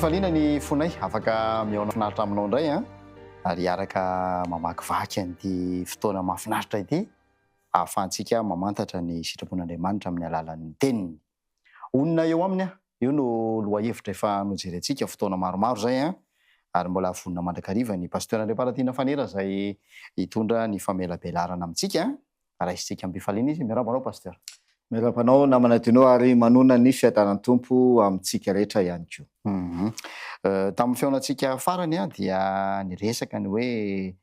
fifaliana ny fonay afaka mihaona finaritra aminao indray an, ary hiaraka mamakivaky an'ity fotoana mahafinaritra ity ahafahantsika mamantatra ny sitrapon'Andriamanitra amin'ny alalan'ny teniny. Honina eo aminy aho. Io no lohahevitra efa nojerentsika fotoana maromaro izay an, ary mbola vonona mandrakariva ny Pasteur Andriamparatiana Fanera izay hitondra ny famelabelarana amintsika. Raisintsika am-pifaliana izy. Miarahaba anao Pasteur. Miarahaba anao namana Dino ary manona ny fiadanan'ny Tompo amintsika rehetra ihany koa. Tamin'ny fihaonantsika farany dia niresaka ny hoe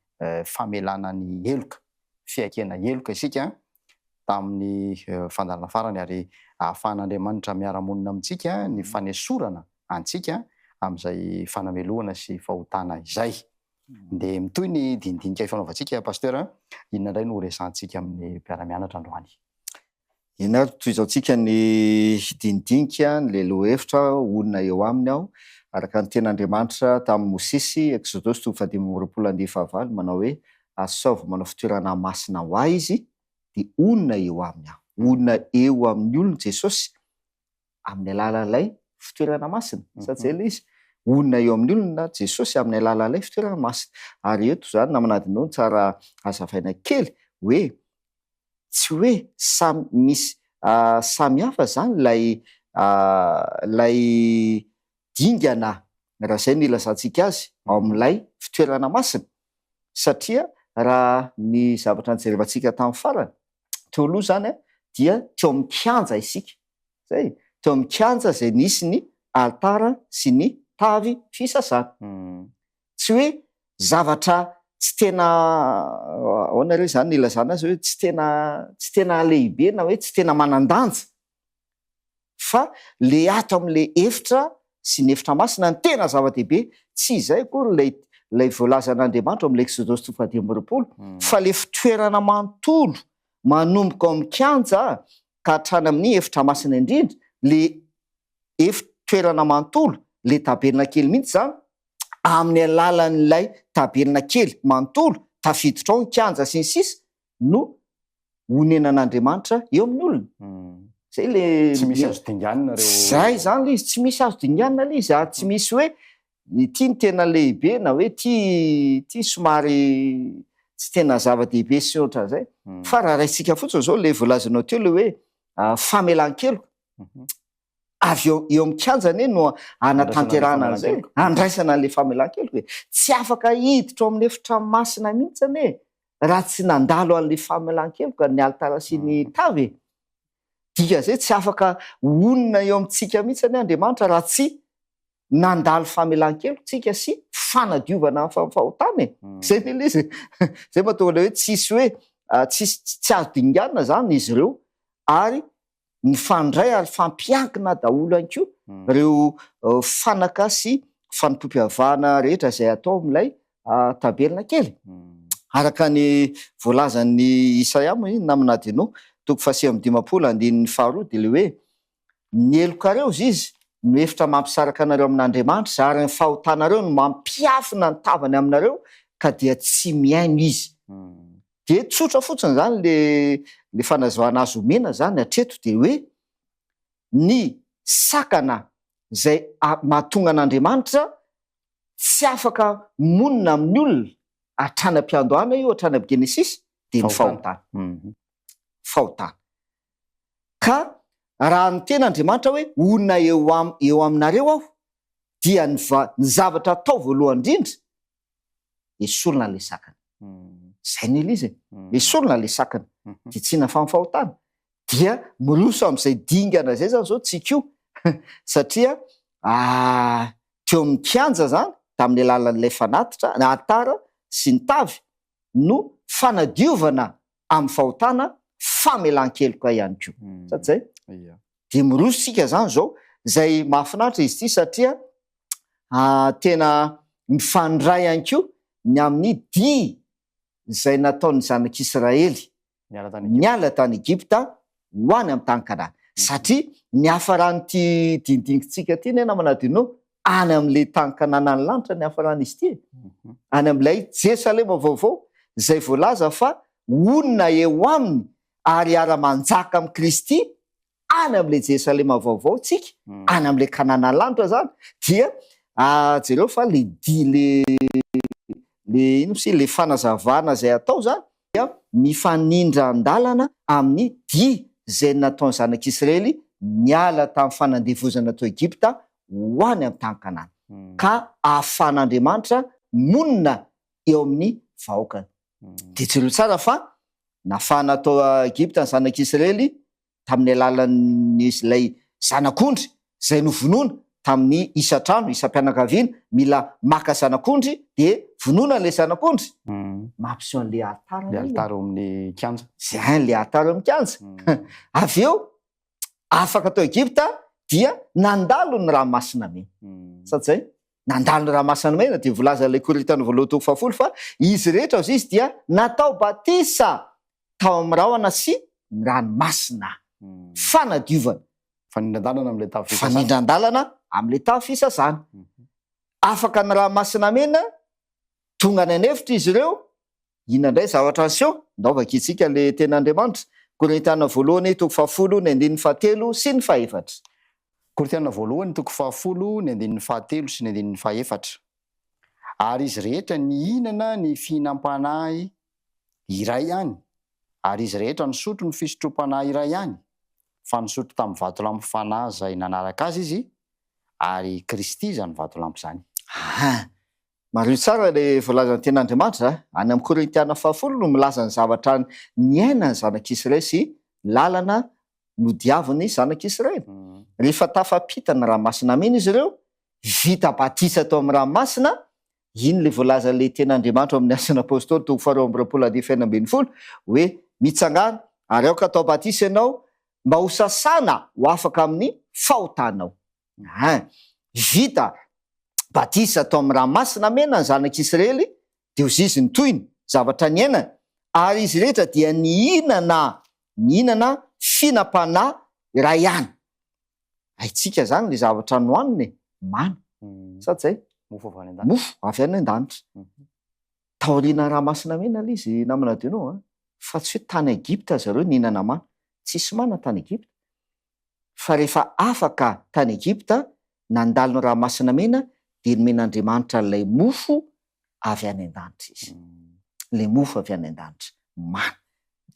famelana ny heloka, fiaikena heloka isika tamin'ny fandaharana farany ary ahafahan'Andriamanitra miara-monina amintsika ny fanesorana antsika amin'izay fanamelohana sy fahotana izay. Dia mitohy ny dinidinika ifanaovantsika Pasteur a, inona indray no horesahantsika amin'ny mpiara-mianatra androany? Eny ary, tohizantsika ny dinidinika, ny lohahevitra, honina eo aminy aho, araka ny tenin'Andriamanitra tamin'i Mosesy, Eksodosy toko fahadimy amby roapolo andiany fahavalo, manao hoe, Asaovy manao fitoerana masina ho ahy izy, dia honina eo aminy aho. Honina eo amin'ny olony Jesosy, amin'ny alalan'ilay fitoerana masina. Sa tsy izay ilay izy? Honina eo amin'ny olona Jesosy amin'ny alalan'ilay fitoerana masina. Ary eto izany namana adinoa no tsara hazavaina kely hoe tsy hoe samy misy samy hafa izany ilay ilay dingana raha izay no ilazantsika azy ao amin'ilay fitoerana masina. Satria raha ny zavatra nijerevantsika tamin'ny farany teo aloha izany dia teo amin'ny kianja isika. Zay, teo amin'ny kianja izay nisy ny alitara sy ny tavy fisasana. Tsy hoe zavatra tsy tena, ahoana re izany ny ilazana azy hoe tsy tena, tsy tena lehibe na hoe tsy tena manan-danja fa le ato amin'le efitra sy ny efitra masina no tena zava-dehibe, tsy izay akory ilay ilay voalazan'Andriamanitra ao amin'ny Eksodosy toko fahadimy amby roapolo fa le fitoerana manontolo manomboka ao amin'ny kianja ka hatrany amin'ny efitra masina indrindra, le efi-toerana manontolo, le tabernakely mihitsy izany, amin'ny alalan'ilay tabernakely manontolo, tafiditra ao ny kianja sy ny sisa, no onenan'Andriamanitra eo amin'ny olona. Zay le Tsy misy azo dinganina ireo. Zay izany le izy, tsy misy azo dinganina le izy ary tsy misy hoe ity no tena lehibe na hoe ity ity somary tsy tena zava-dehibe sy ohatran'izay. Fa raha raisitsika fotsiny izao le voalazanao teo le hoe famelan-keloka, avy eo eo amin'ny kianja anie no anatanterahana an'izay e, andraisana an'ilay famelan-keloka e. Tsy afaka hiditra ao amin'ny efitra masina mihitsy anie raha tsy nandalo an'ilay famelan-keloka ny alitara sy ny tavy e. Dikan'izay tsy afaka honina eo amintsika mihitsy anie Andriamanitra raha tsy nandalo famelan-keloka tsika sy fanadiovana ny fahotana e. Zay ve ilay izy e? Zay mahatonga ilay hoe tsisy hoe tsisy tsy azo dinganina zany izy ireo ary mifandray ary fampiankina daholo ihany koa ireo fanaka sy fanompoam-piavahana rehetra izay atao amin'ilay tabernakely. Araka ny voalazan'i Isaia moa iny namana Adino, toko fahasivy amby dimampolo andininy faharoa dia ilay hoe, Ny helokareo, hozy izy, no efitra mampisaraka anareo amin'Andriamanitra, ary ny fahotanareo no mampiafina ny tavany aminareo, ka dia tsy mihaino izy. Dia tsotra fotsiny izany le le fanazavana azo omena izany hatreto dia hoe ny sakana izay mahatonga an'Andriamanitra tsy afaka monina amin'ny olona hatrany am-piandohana io hatrany amin'ny Genesisy dia ny fahotana. Fahotana. Ka raha niteny Andriamanitra hoe honina eo am eo aminareo aho dia ny va ny zavatra atao voalohany indrindra esorina ilay sakana. Izay ny ilay izy e. Esorina ilay sakana. Dia tsy inona fa ny fahotana. Dia miroso amin'izay dingana izay izany izao tsika io. Satria teo amin'ny kianja izany, tamin'ny alalan'ilay fanatitra, ny alitara sy ny tavy, no fanadiovana amin'ny fahotana, famelan-keloka ihany koa. Sa tsy izay? Dia miroso tsika izany izao, izay mahafinaritra izy ity satria tena mifandray ihany koa ny amin'ny dihy izay nataon'ny zanak'Israely niala tany Egypta ho any amin'ny tany Kanana. Satria ny hafaran'ity dinidinintsika ity anie namana Dino, any amin'ilay tany Kanana any lanitra ny hafaran'izy ity e. Any amin'ilay Jerosalema vaovao izay voalaza fa honina eo aminy ary hiara-manjaka amin'i Kristy any amin'ilay Jerosalema vaovao tsika, any amin'ilay Kanana lanitra izany, dia Ah, jereo fa le di le le ino moa le fanazavana izay atao zany dia mifanindran-dalana amin'ny dia izay nataon'ny zanak'Israely niala tamin'ny fanandevozana tao Egypta ho any amin'ny tany Kanana, ka ahafahan'Andriamanitra monina eo amin'ny vahoakany. Dia jereo tsara fa nafahana tao Egypta ny zanak'Israely tamin'ny alalan'ilay zanak'ondry izay novonoina tamin'ny isan-trano, isam-pianakaviana, mila maka zanak'ondry dia vonoina ilay zanak'ondry, mampiseho an'ilay alitara Ilay alitara eo amin'ny kianja. Izay, ilay alitara eo amin'ny kianja. Avy eo, afaka tao Egypta dia nandalo ny Ranomasina Mena. Sa tsy izay? Nandalo ny Ranomasina Mena dia voalazan'ilay Korintiana voalohany toko fahafolo fa izy rehetra hozy izy dia natao batisa tao amin'ny rahona sy ny ranomasina. Fanadiovana. Fanindran-dalana amin'ilay tavy fisasana. Fanindran-dalana amin'ilay tavy fisasana. Afaka ny Ranomasina Mena, tonga any an'efitra izy ireo, inona indray zavatra niseho? Ndao vakintsika ilay tenin'Andriamanitra. Korintiana voalohany toko fahafolo ny andininy fahatelo sy ny fahefatra. Korintiana voalohany toko fahafolo ny andininy fahatelo sy ny andininy fahefatra. Ary izy rehetra nihinana ny fihinam-panahy iray ihany, ary izy rehetra nisotro ny fisotrom-panahy iray ihany, fa nisotro tamin'ny vatolampy fanahy izay nanaraka azy izy, ary Kristy izany vatolampy izany. Aha. Mariho tsara ilay voalazan'ny Tenin'Andriamanitra a. Any amin'ny Korintiana fahafolo no milaza ny zavatra niainan'ny zanak'Israely sy lalana nodiavin'ny zanak'Israely. Rehefa tafapita ny Ranomasina Mena izy ireo, vita batisa tao amin'ny ranomasina, iny ilay voalazan'ilay Tenin'Andriamanitra ao amin'ny Asan'ny Apostoly toko faharoa amby roapolo andiany fahenina ambin'ny folo, hoe, Mitsangàna, ary aoka hatao batisa ianao, mba ho sasana ho afaka amin'ny fahotanao. Ein. Vita batisa tao amin'ny Ranomasina Mena ny Zanak'Israely, dia hozizy ny tohiny, zavatra niainany, ary izy rehetra dia nihinana, nihinana fihinam-panahy iray ihany. Haintsika izany ilay zavatra nohanina e, mana. Sa tsy zay? Mofo avy any an-danitra. Mofo avy any an-danitra. Taorian'ny Ranomasina Mena ilay izy namana Deno a, fa tsy hoe tany Egypta zareo nihinana mana. Tsisy mana tany Egypta. Fa rehefa afaka tany Egypta, nandalo ny Ranomasina Mena, dia nomen'Andriamanitra an'ilay mofo avy any an-danitra izy. Ilay mofo avy any an-danitra. Mana.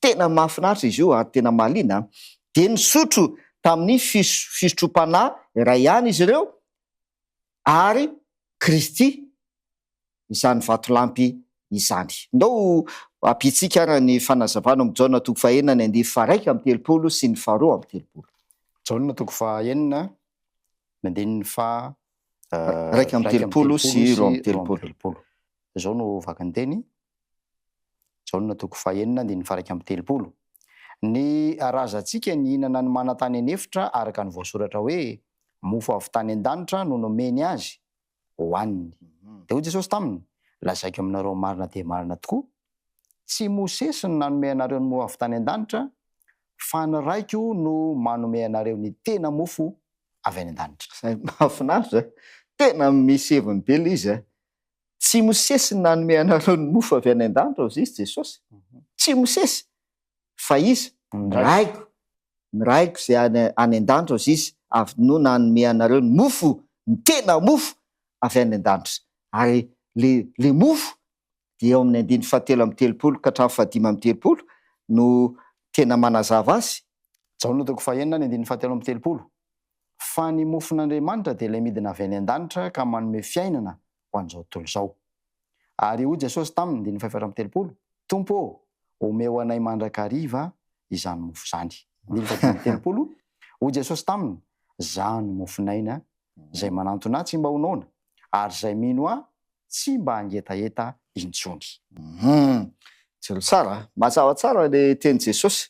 Tena mahafinaritra izy io ary tena mahaliana an! Dia nisotro tamin'ny fisotrom-panahy iray ihany izy ireo ary Kristy izany vatolampy izany. Ndao ampiantsika ara ny fanazavana ao amin'ny Jaona toko fahenina ny andiany faha-31 sy ny faha-32. Jaona toko fahenina ny andininy faha 31 sy 32. Izao no vakin-teny. Jaona toko fahenina andininy faha-31. Ny razantsika nihinana ny mana tany an'efitra araka ny voasoratra hoe, Mofo avy tany an-danitra no nomeny azy hohaniny. Dia hoy Jesosy taminy, Lazaiko aminareo marina dia marina tokoa, tsy Mosesy no nanome anareo ny mofo avy tany an-danitra, fa ny Raiko no manome anareo ny tena mofo avy any an-danitra. Izay mahafinaritra, tena misy heviny be ilay izy a! Tsy Mosesy no nanome anareo ny mofo avy any an-danitra, hozy izy, Jesosy. Tsy Mosesy, fa iza? Ny Raiko. Ny Raiko izay any, any an-danitra, hozy izy, avy no nanome anareo ny mofo, ny tena mofo avy any an-danitra. Ary le, le mofo dia eo amin'ny andininy fahatelo amby telopolo ka hatramin'ny fahadimy amby telopolo no tena manazava azy. Jaona toko fahenina ny andininy fahatelo amby telopolo. Fa ny mofon'Andriamanitra dia ilay midina avy any an-danitra ka manome fiainana ho an'izao tontolo izao. Ary hoy Jesosy taminy, andininy fahefatra amby telopolo, Tompo ô, omeo anay mandrakariva izany mofo izany. Andininy fahadimy amby telopolo, Hoy Jesosy taminy, Izaho no mofon'aina, izay manantona Ahy tsy mba ho noana, ary izay mino Ahy tsy mba hangetaheta intsony. Hum. Jereo tsara a. Mazava tsara ilay tenin'i Jesosy.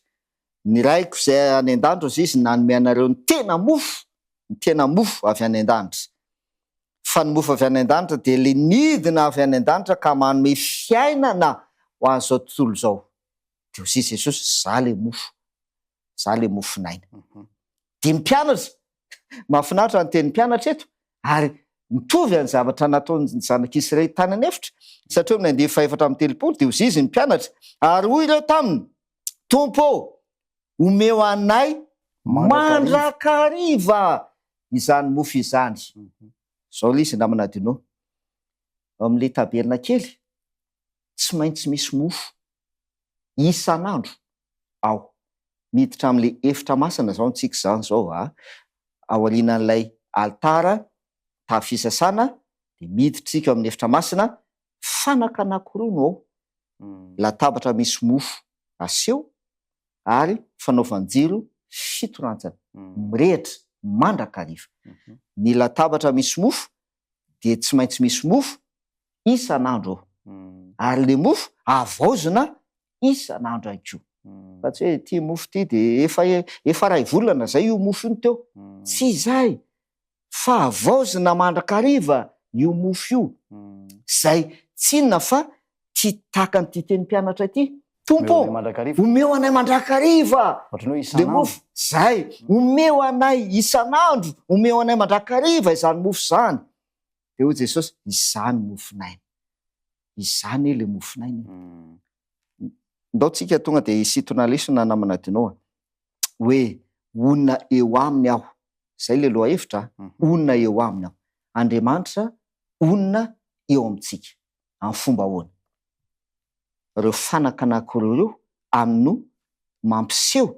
Ny Raiko izay any an-danitra, hozy Izy, nanome anareo ny tena mofo, ny tena mofo avy any an-danitra. Fa ny mofo avy any an-danitra dia ilay nidina avy any an-danitra ka manome fiainana ho an'izao tontolo izao. Dia hozy Jesosy, Izaho ilay mofo. Izaho ilay mofon'aina. Dia ny mpianatra, mahafinaritra ny tenin'ny mpianatra eto, ary mitovy an'ny zavatra nataon'ny zanak'Israely tany an'efitra, satria eo amin'ny andiany fahefatra amby telopolo dia hozy izy ny mpianatra, ary hoy ireo taminy, Tompo ô, omeo anay mandrakariva izany mofo izany. Zao le izy namana Dino, ao amin'le tabernakely tsy maintsy misy mofo isan'andro ao. Miditra amin'le efitra masina zao antsika izany zao a, aorianan'ilay alitara tavy fisasana dia miditra isika ao amin'ny efitra masina, fanaka anankiroa no ao, latabatra misy mofo aseho ary fanaovan-jiro fitorantsana mirehitra mandrakariva. Ny latabatra misy mofo dia tsy maintsy misy mofo isan'andro ao. Ary le mofo havaozina isan'andro ihany koa. Fa tsy hoe ity mofo ity dia efa efa ray volana zay io mofo io no teo. Tsy izay fa havaozina mandrakariva io mofo io. Izay tsy inona fa tsy tahaka an'ity teny mpianatra ity. Tompo ô, omeo anay mandrakariva le mofo. Zay, omeo anay isan'andro, omeo anay mandrakariva izany mofo izany. Dia hoy Jesosy, Izany mofon'aina. Izany ilay mofon'aina e. Ndao tsika tonga dia hisintona lesona namana Dino a. Hoe honina eo aminy aho. Izay ilay lohahevitra a. Honina eo aminy aho. Andriamanitra honina eo amintsika. Amin'ny fomba ahoana? Ireo fanaka anankiroa ireo amin'ny no mampiseho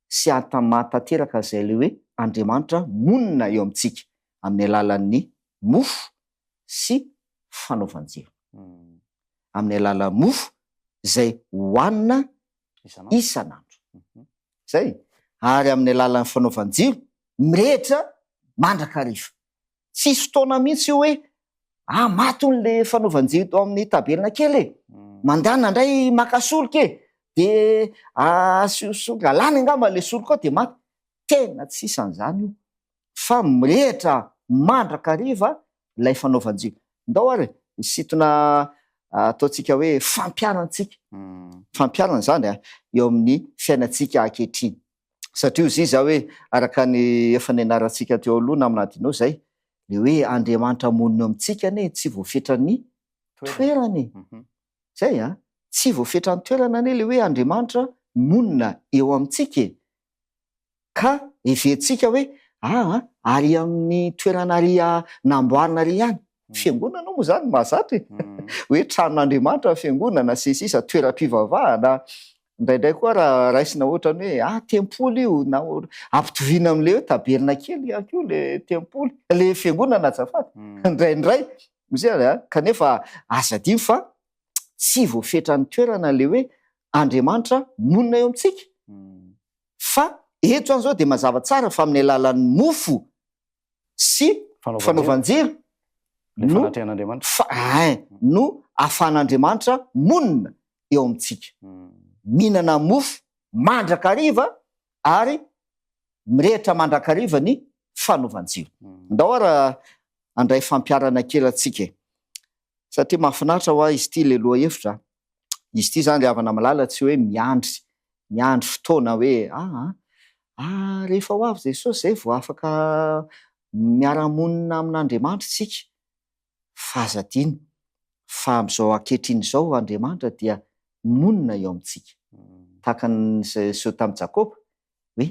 sy mahatanteraka izay ilay hoe Andriamanitra monina eo amintsika amin'ny alalan'ny mofo sy fanaovan-jiro. Amin'ny alalan'ny mofo izay hohanina isan'andro. Izay. Ary amin'ny alalan'ny fanaovan-jiro mirehitra mandrakariva. Tsisy fotoana mihitsy io hoe ah maty hono le fanaovan-jiro tao amin'ny tabernakely e. Mandana indray maka solika e. De asio solika, alany angamba le solika ao de maty. Tena tsisy an'izany io. Fa mirehitra mandrakariva ilay fanaovan-jiro. Ndao ary hisintona ataontsika hoe fampiharantsika. Fampiharana izany a, eo amin'ny fiainantsika ankehitriny. Satria hozy izy hoe araka ny efa nianarantsika teo aloha namana adinao izay, le hoe Andriamanitra monina eo amintsika anie tsy voafetran'ny toerana e. Zay an, tsy voafetran'ny toerana anie le hoe Andriamanitra monina eo amintsika e. Ka heverintsika hoe aa ary amin'ny toerana ary namboarina ary ihany. Fiangonana moa izany mahazatra e. Hoe tranon'Andriamanitra ny fiangonana sy ny sisa, toeram-pivavahana. Indraindray koa raha raisina ohatran'ny hoe ah tempoly io na ampitoviana amin'ilay hoe tabernakely ihany koa ilay tempoly, ilay fiangonana azafady. Indraindray, misy ary a, kanefa aza adino fa tsy voafetran'ny toerana ilay hoe Andriamanitra monina eo amintsika. Fa eto izany izao dia mazava tsara fa amin'ny alalan'ny mofo sy fanaovan-jiro no fa ein no ahafahan'Andriamanitra monina eo amintsika. Mihinana mofo mandrakariva ary mirehitra mandrakariva ny fanaovan-jiro. Ndao ara handray fampiharana kely antsika e. Satria mahafinaritra hoa izy ity ilay lohahevitra a. Izy ity izany ry havana malala tsy hoe miandry, miandry fotoana hoe aa, ah rehefa ho avy Jesosy izay vao afaka miara-monina amin'Andriamanitra isika. Fa aza adino fa amin'izao ankehitriny izao Andriamanitra dia monina eo amintsika. Tahaka ny niseho tamin'i Jakoba hoe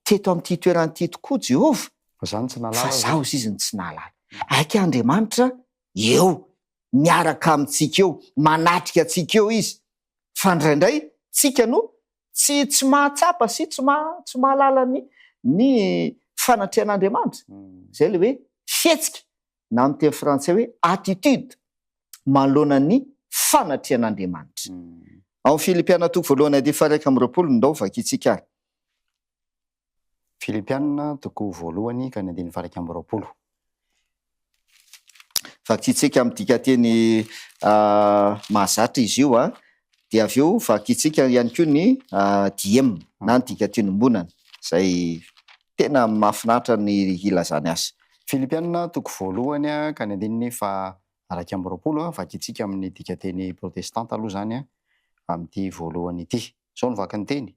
teto amin'ity toerana ity tokoa Jehovah Fa izaho no tsy nahalala fa izaho izy no tsy nahalala. Aika Andriamanitra eo, miaraka amintsika eo, manatrika antsika eo Izy. Fa indraindray tsika no tsy tsy mahatsapa sy tsy maha tsy mahalala ny ny fanatrehan'Andriamanitra. Izay ilay hoe fihetsika na amin'ny teny frantsay hoe attitude manoloana ny fanatrehan'Andriamanitra. Ao amin'ny Filipiana toko voalohany andininy faha 21, ndao vakintsika ary. Filipiana toko voalohany ka ny andininy faha 21. Vakintsika amin'ny dikanteny mahazatra izy io, dia avy eo vakintsika ihany koa ny diem na ny dikanteny iombonana, izay tena mahafinaritra ny hilazany azy. Filipiana toko voalohany ka ny andininy faha 21, vakintsika amin'ny dikanteny protestanta aloha izany amin'ity voalohany ity. Izao no vakin'ny teny,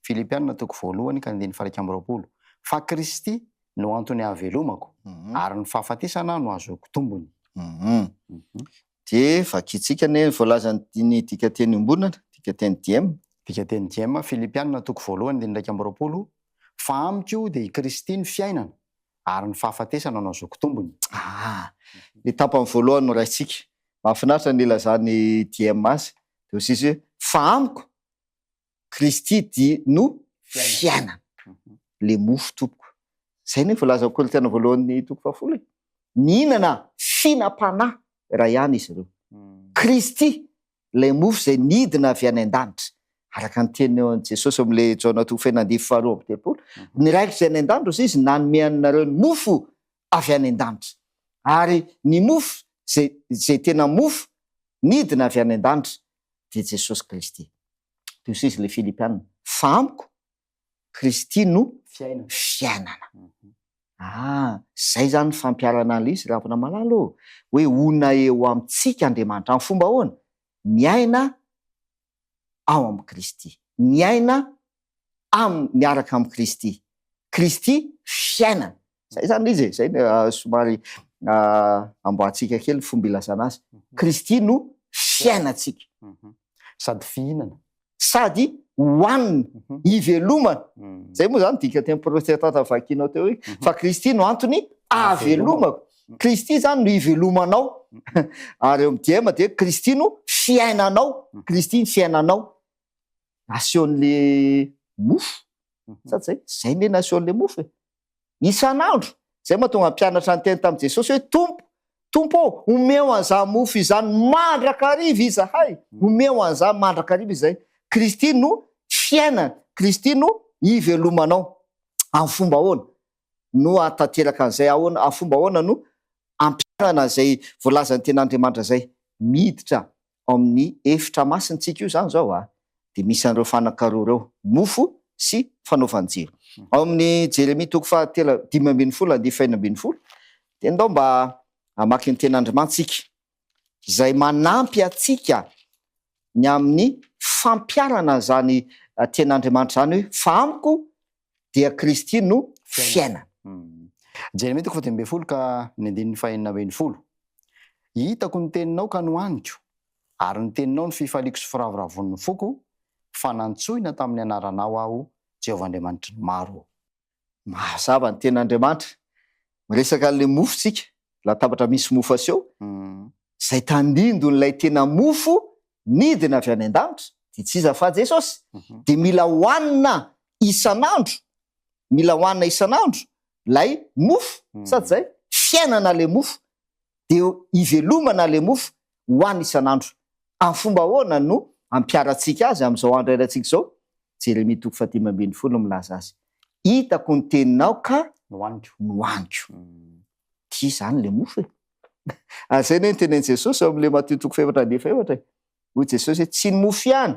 Filipiana toko voalohany ka andininy faha 21, Fa Kristy no antony ahavelomako, ary ny fahafatesana no ahazoako tombony. Dia vakintsika anie ny voalazan'ny dikanteny iombonana, dikanteny diem. Dikanteny diem, Filipiana toko voalohany andininy 21, Fa amiko dia i Kristy no fiainana, Ary ny fahafatesana no ahazoako tombony. Ah! Ny tapany voalohany no raisintsika. Mahafinaritra ny nilazan'i DM azy. Dia hoy izy hoe, Fa amiko, Kristy dia no fiainana. Le mofo tompoko. Zay anie voalazan'ny Korintiana voalohany toko fahafolo e. Nihinana fihinam-panahy iray ihany izy ireo. Kristy, ilay mofo izay nidina avy any an-danitra. Araka ny tenin'i Jesosy ao amin'ilay Jaona toko fahenina andininy faharoa amby telopolo. Ny Raiko izay any an-danitra, hoy Izy, nanome anareo ny mofo avy any an-danitra. Ary ny mofo izay, izay tena mofo nidina avy any an-danitra dia Jesosy Kristy. Dia hoy izy ilay Filipiana, fa amiko Kristy no fiainana. Ah, izay izany ny fampiharana an'ilay izy ry havana malala ô, hoe honina eo amintsika Andriamanitra. Amin'ny fomba ahoana? Miaina ao amin'i Kristy. Miaina am, miaraka amin'i Kristy. Kristy fiainana. Zay zany izy e, zay no somary amboarintsika kely ny fomba ilazana azy. Kristy no fiainantsika. Sady fihinana. Sady hohanina, ivelomana. Zay moa zany dikateny protestanta vakinao teo iny. Fa Kristy no antony ahavelomako. Kristy zany no ivelomanao. Ary eo amin'ny DM dia Kristy no fiainanao. Kristy ny fiainanao. Asehon'le mofo. Sa tsy zay? Zay ne nasehon'le mofo e. Isan'andro. Zay mahatonga ny mpianatra niteny tamin'i Jesosy hoe, Tompo, Tompo ô, omeo an'izany mofo izany mandrakariva izahay. Omeo an'izany mandrakariva izahay. Kristy no fiainana. Kristy no ivelomanao. Amin'ny fomba ahoana no hahatanteraka an'izay? Ahoana, amin'ny fomba ahoana no ampiharana izay voalazan'ny Tenin'Andriamanitra izay? Miditra Ao amin'ny efitra masina tsika io izany izao a, dia misy an'ireo fanaka roa ireo, mofo sy fanaovan-jiro. Ao amin'ny Jeremia toko fahatelo 15 andininy faha-16 dia ndao mba hamaky ny tenin'Andriamantsika izay manampy antsika ny amin'ny fampiharana an'izany tenin'Andriamanitra izany hoe fa amiko dia Kristy no fiainana. Jeremia toko faha-15 ka ny andininy faha-16. Hitako ny teninao ka nohaniko, ary ny teninao no fifaliako sy firavoravoan'ny foko, fa nantsoina tamin'ny anaranao aho, Jehovah Andriamanitry ny maro ô. Mazava ny tenin'Andriamanitra. Miresaka an'ilay mofo tsika, latabatra misy mofo aseho, izay tandindon'ilay tena mofo nidina avy any an-danitra, dia tsy iza fa Jesosy. Dia mila hohanina isan'andro, mila hohanina isan'andro ilay mofo, sa tsy izay? Fiainana ilay mofo, dia ivelomana ilay mofo, hohanina isan'andro. Amin'ny fomba ahoana no ampiharantsika azy amin'izao andro iainantsika izao? Jeremia toko fahadimy ambin'ny folo no milaza azy. Hitako ny teninao ka Nohaniko. nohaniko. Tia izany ilay mofo e! Ary izay anie no tenenin'i Jesosy ao amin'ilay Matio toko fahefatra andininy fahefatra e! Hoy Jesosy hoe, tsy ny mofo ihany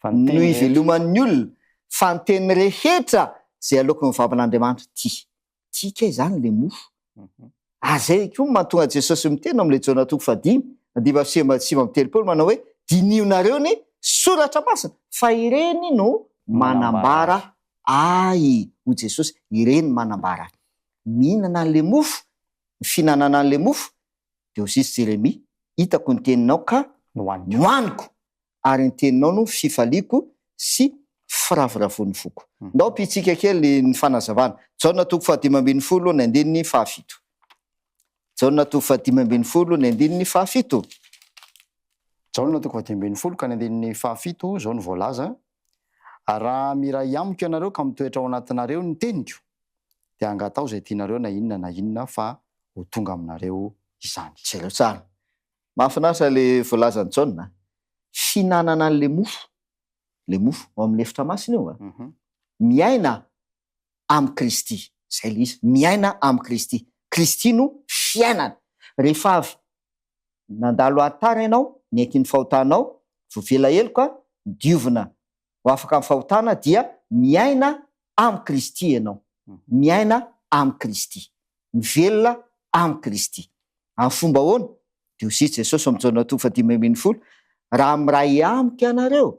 no iveloman'ny olona, fa ny teny rehetra izay aloaky ny vavan'Andriamanitra. Tia. Tia kay izany ilay mofo. Ary izay koa no mahatonga Jesosy miteny ao amin'ilay Jaona toko fahadimy, andininy 39 manao hoe, dinihonareo ny soratra masina, fa ireny no manambara Ahy, hoy Jesosy, ireny manambara Ahy. Mihinana an'ilay mofo, ny fihinanana an'ilay mofo, dia hoy izy Jeremia, hitako ny teninao ka nohaniko, ary ny teninao no fifaliako sy firavoravoan'ny foko. Ndao ampitsika kely ny fanazavana. Jaona toko fahadimy ambin'ny folo ny andininy fahafito. Jaona toko fahadimy ambin'ny folo ny andininy fahafito. Jaona toko fahadimy ambin'ny folo ka ny andininy fahafito, izao no voalaza, Raha miray amiko ianareo ka mitoetra ao anatinareo ny teniko, dia angataho izay tianareo na inona na inona fa ho tonga aminareo izany. Jereo tsara. Mahafinaritra ilay voalazan'i Jaona a. Fihinanana an'ilay mofo, ilay mofo ao amin'ny efitra masina io a. Miaina amin'i Kristy. Izay ilay izy. Miaina amin'i Kristy. Kristy no fiainana. Rehefa avy nandalo alitara ianao, niaiky ny fahotanao, voavela heloka, diovina ho afaka amin'ny fahotana dia miaina amin'i Kristy ianao. Miaina amin'i Kristy. Mivelona amin'i Kristy. Amin'ny fomba ahoana? Dia hoy Jesosy ao amin'ny Jaona toko fahadimy ambin'ny folo, Raha miray amiko ianareo,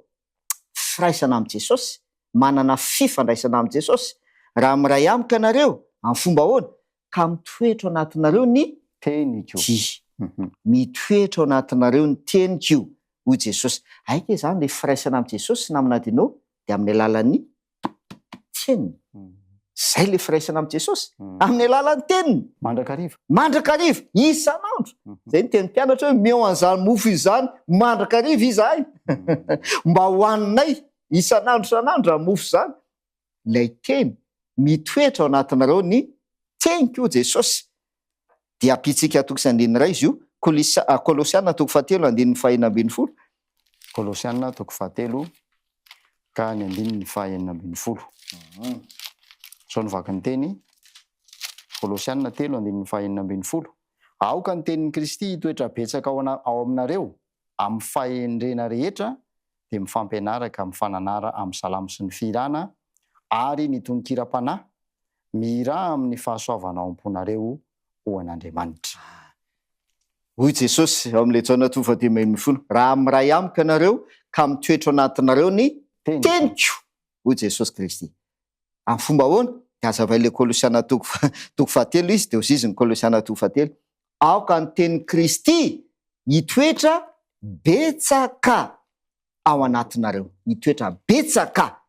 firaisana amin'i Jesosy, manana fifandraisana amin'i Jesosy, raha miray amiko ianareo, amin'ny fomba ahoana? Ka mitoetra ao anatinareo ny Teniko. Dia mitoetra ao anatinareo ny teniko, hoy Jesosy. Aika izany ilay firaisana amin'i Jesosy namana Dino dia amin'ny alalan'ny teniny. Zay le firaisana amin'i Jesosy, amin'ny alalan'ny teniny. Mandrakariva. Mandrakariva, isan'andro. Zay ny tenin'ny mpianatra hoe omeo an'izany mofo izany mandrakariva izahay. Mba hohaninay isan'andro isan'andro izany mofo izany. Ilay teny mitoetra ao anatinareo ny teniko hoy Jesosy. Dia ampitsika toko sy andininy iray izy io, Kolisa, Kolosiana toko fahatelo andininy fahenina ambin'ny folo. Kolosiana toko fahatelo ka ny andininy fahenina ambin'ny folo. Izao no vaky ny teny, Kolosiana 3 andininy faha-16. Aoka ny tenin'i Kristy hitoetra betsaka ao ao aminareo, amin'ny fahendrena rehetra, dia mifampianara ka mifananara amin'ny salamo sy ny fihirana ary ny tononkiram-panahy, mihirà amin'ny fahasoavana ao am-ponareo ho an'Andriamanitra. Hoy Jesosy ao amin'ilay Jaona toko faha-15, Raha miray amiko ianareo ka mitoetra ao anatinareo ny teniko, hoy Jesosy Kristy. Amin'ny fomba ahoana? Dia hazavain'ilay Kolosiana toko toko fahatelo izy, dia hozizy ny Kolosiana toko fahatelo. Aoka ny tenin'i Kristy hitoetra betsaka ao anatinareo. Hitoetra betsaka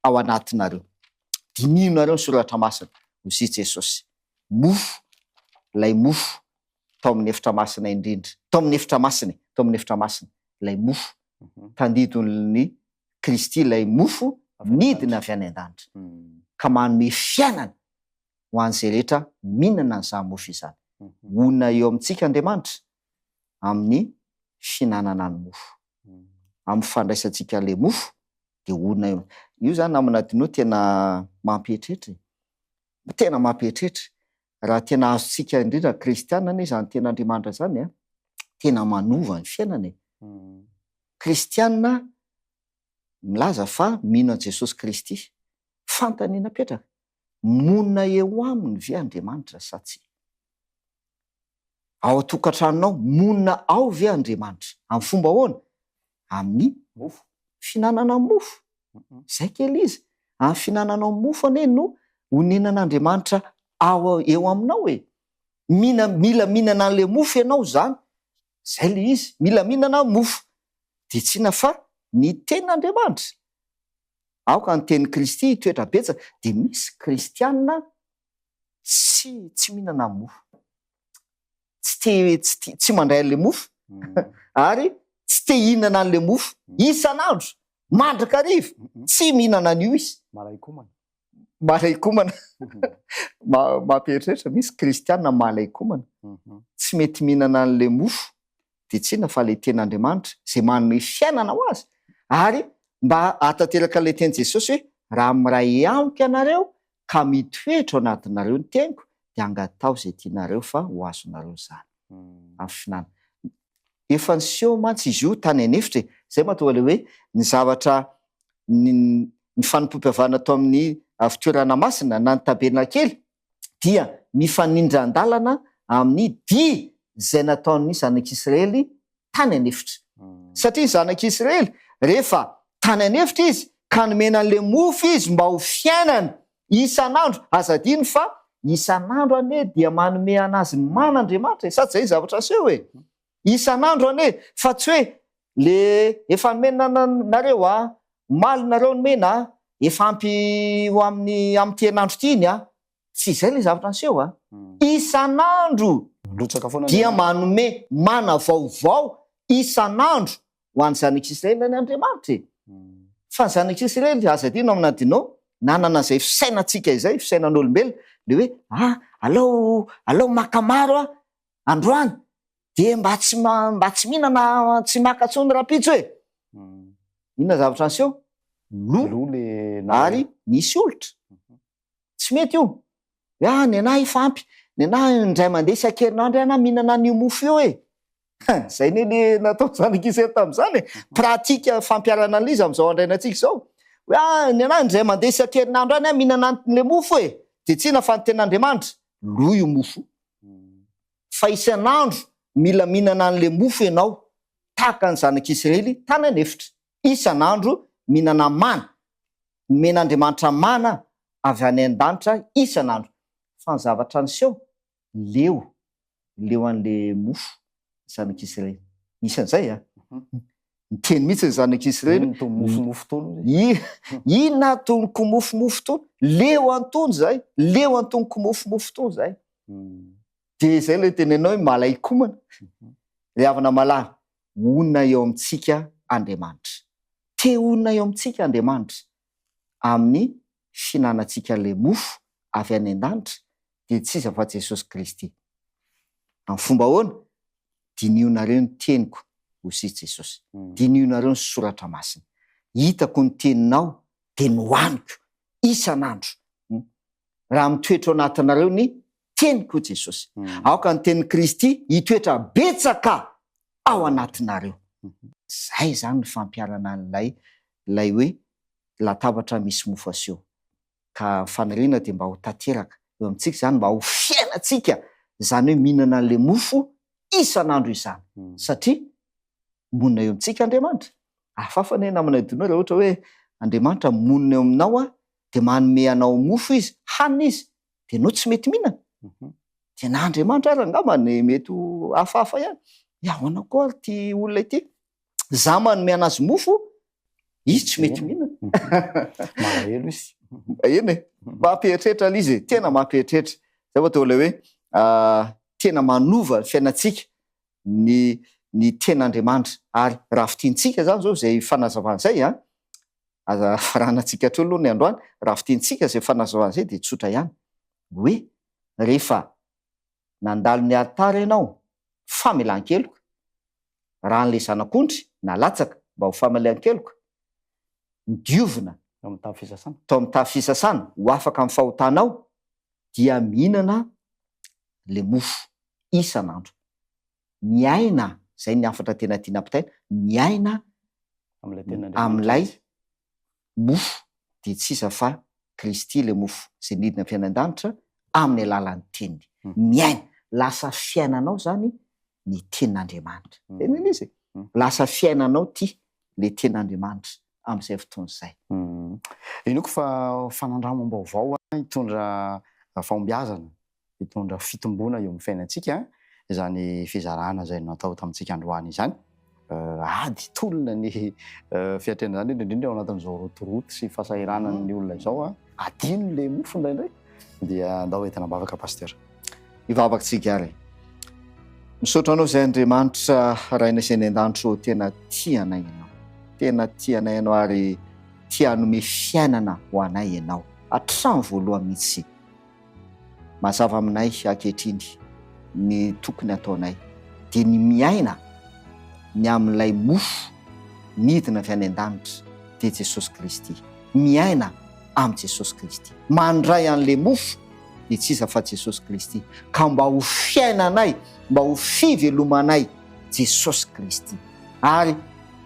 ao anatinareo. Dinihonareo ny soratra masina, hozy Jesosy. Mofo, ilay mofo tao amin'ny efitra masina indrindra. Tao amin'ny efitra masina e, tao amin'ny efitra masina, ilay mofo tandidon'ny Kristy ilay mofo nidina avy any an-danitra, ka manome fiainana ho an'izay rehetra mihinana an'izany mofo izany. Honina eo amintsika Andriamanitra amin'ny fihinanana ny mofo. Amin'ny fandraisantsika ilay mofo dia honina eo. Io izany namana Dino tena mampieritreritra e. Tena mampieritreritra. Raha tena azontsika indrindra kristiana anie izany tenin'Andriamanitra izany an, tena manova ny fiainana e. Kristiana milaza fa mino an'i Jesosy Kristy. Fantany napetraka. Monina eo aminy ve Andriamanitra sa tsia? Ao an-tokantranonao, monina ao ve Andriamanitra? Amin'ny fomba ahoana? Amin'ny mofo. Fihinanana mofo. Izay kely izy. Amin'ny fihinananao mofo anie no onenan'Andriamanitra ao eo aminao e. Mila mila mihinana an'ilay mofo ianao izany. Izay ilay izy. Mila mihinana mofo. Dia tsy inona fa ny tenin'Andriamanitra. Aoka ny tenin'i Kristy hitoetra betsaka. Dia misy kristiana tsy tsy mihinana mofo. Tsy te tsy tia tsy mandray an'ilay mofo ary tsy te hihinana an'ilay mofo isan'andro mandrakariva tsy mihinana an'io izy. Malaikomana. Malaikomana. Mampieritreritra misy kristiana malaikomana. Tsy mety mihinana an'ilay mofo dia tsy inona fa ilay tenin'Andriamanitra izay manome fiainana ho azy ary mba hahatanteraka ilay tenin'i Jesosy hoe raha miray amiko ianareo ka mitoetra ao anatinareo ny teniko dia angataho izay tianareo fa ho azonareo izany. Amin'ny fihinanana. Efa niseho mantsy izy io tany an'efitra e! Izay mahatonga ilay hoe ny zavatra ny ny fanompoam-pivavahana tao amin'ny fitoerana masina na ny tabernakely dia mifanindran-dalana amin'ny dihy izay nataon'ny zanak'Israely tany an'efitra. Satria ny zanak'Israely, rehefa tany an'efitra izy, ka nomena an'ilay mofo izy mba ho fiainana isan'andro, aza adino fa isan'andro anie dia manome an'azy mana Andriamanitra e, sa tsy izay ny zavatra aseho e? Isan'andro anie, fa tsy hoe le efa nomena nareo a, omaly nareo nomena a, efa ampy ho amin'ny amin'ity herinandro ity iny a, Tsy izay ilay zavatra niseho a! Isan'andro Mirotsaka foana dia Andriamanitra. manome mana vaovao isan'andro ho an'ny zanak'Israely ny Andriamanitra e! Fa ny zanak'Israely, aza adino amina Dino, nanana izay fisainantsika izay, fisainan'olombelona, le hoe ah, alao, alao maka maro aho androany, dia mba tsy mba tsy mihinana, tsy maka intsony rahampitso e! Inona zavatra niseho? Lo, Lo le ary nisy olitra. Tsy mety io. Hoe ah nenaha efa ampy, nenaha indray mandeha isan-kerinandro ihany aho mihinana an'io mofo io e. Zay ne le nataon'ny zanak'Israely tamin'izany e. Pratique fampiharana an'ilay izy amin'izao andrainantsika izao. Hoe ah nenaha indray mandeha isan-kerinandro ihany aho mihinana an'ilay mofo e. Dia tsy inona fa ny tenin'Andriamanitra. Lo io mofo io. Fa isan'andro mila mihinana an'ilay mofo ianao tahaka ny zanak'Israely tany an'efitra. Isan'andro mihinana mana. Nomen'Andriamanitra mana avy any an-danitra isan'andro. Fa ny zavatra niseho, leo, leo an'ilay mofo ny zanak'Israely. Nisy an'izay an! Niteny mihitsy ny zanak'Israely. Inona itony mofomofo itony hozy izy? Inona itony kimofomofo itony? Leo an'itony izahay, leo an'itony kimofomofo itony izahay. Dia izay ilay tenenao hoe malaikomana. Ry havana malala, honina eo amintsika Andriamanitra. Te honina eo amintsika Andriamanitra amin'ny fihinanantsika ilay mofo avy any an-danitra dia tsy iza fa Jesosy Kristy. Amin'ny fomba ahoana? Dinihonareo ny teniko, hoy Jesosy. Dinihonareo ny soratra masina. Hitako ny teninao dia nohaniko isan'andro. Raha mitoetra ao anatinareo ny teniko, hoy Jesosy. Aoka ny tenin'i Kristy hitoetra betsaka ao anatinareo. Izay izany ny fampiharana an'ilay ilay hoe latabatra misy mofo aseho. Ka ny faniriana dia mba ho tanteraka eo amintsika izany, mba ho fiainantsika izany hoe mihinana an'ilay mofo isan'andro izany. Satria monina eo amintsika Andriamanitra. Hafahafa anie namana Edouard raha ohatra hoe Andriamanitra monina eo aminao dia manome anao mofo Izy, hanina Izy, dia ianao tsy mety mihinana. Dia na Andriamanitra ary angamba ny mety ho hafahafa ihany. Hoe ahoana koa ary ity olona ity? Za manome anazy mofo, izy tsy mety mihinana. Malahelo izy. Eny e, mampieritreritra ilay izy e, tena mampieritreritra. Zay vao atao ilay hoe tena manova ny fiainantsika ny ny tenin'Andriamanitra. Ary raha fintintsika izany izao izay fanazavana izay an, aza faranantsika hatreo aloha ny androany, raha fintintsika izay fanazavana izay dia tsotra ihany hoe rehefa nandalo ny alitara ianao, famelan-keloka, ràn'ilay zanak'ondry nalatsaka mba ho famelan-keloka, nodiovina Tao amin'ny tavy fisasana. tao amin'ny tavy fisasana ho afaka amin'ny fahotanao, dia mihinana ilay mofo isan'andro. Miaina, izay ny hafatra tena tiana ampitaina, miaina amin'ilay mofo dia tsy iza fa Kristy ilay mofo izay nidina avy any an-danitra amin'ny alalan'ny teniny. Miaina, lasa fiainanao izany ny tenin'Andriamanitra. Izay no izy e. Lasa fiainanao ity ilay tenin'Andriamanitra amin'izay fotoana izay. Inoako fa fanandramam-baovao hitondra fahombiazana hitondra fitomboana eo amin'ny fiainantsika izany fizarana izay natao tamintsika androany izany. Ady, tolona ny fiatrehana izany, indrindra indrindra ao anatin'izao rotoroto sy fahasahiranan'ny olona izao. Adino ilay mofo indraindray. Dia andao entina am-bavaka Pasteur. Hivavaka tsika ary. Misaotra anao izay Andriamanitra Rainay izay any an-danitra ô, tena tia anay Ianao. Tena tia anay Ianao ary tia hanome fiainana ho anay Ianao hatramin'ny voalohany mihitsy. Mazava aminay ankehitriny ny tokony hataonay dia ny miaina ny amin'ilay mofo nidina avy any an-danitra dia Jesosy Kristy. Miaina amin'i Jesosy Kristy. Mandray an'ilay mofo dia tsy iza fa Jesosy Kristy. Ka mba ho fiainanay, mba ho fivelomanay Jesosy Kristy. Ary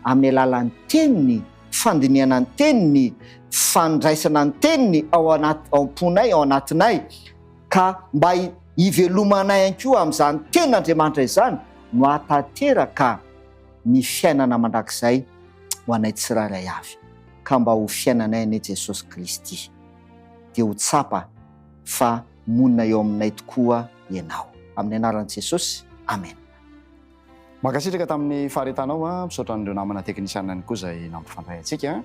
amin'ny alalan'ny Teniny fandinihana ny Teniny, fandraisana ny Teniny ao anaty, ao am-ponay, ao anatinay, ka mba hivelomanay ihany koa amin'izany Tenin'Andriamanitra izany no hahatanteraka ny fiainana mandrakizay ho anay tsirairay avy, ka mba ho fiainanay anie Jesosy Kristy, dia ho tsapa fa monina eo aminay tokoa Ianao. Amin'ny anaran'i Jesosy, Amena. Mankasitraka tamin'ny faharetanao a, misaotra an'ireo namana teknisianina ihany koa izay nampifandray antsika,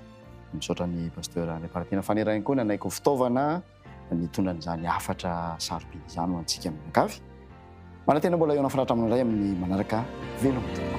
misaotra an'i Pasteur Andriamparatiana Fanera ihany koa nanaiky ho fitaovana nitondra an'izany hafatra sarobidy izany ho antsika mianakavy. Manantena mbola hihaona fatratra aminao indray amin'ny manaraka veloma.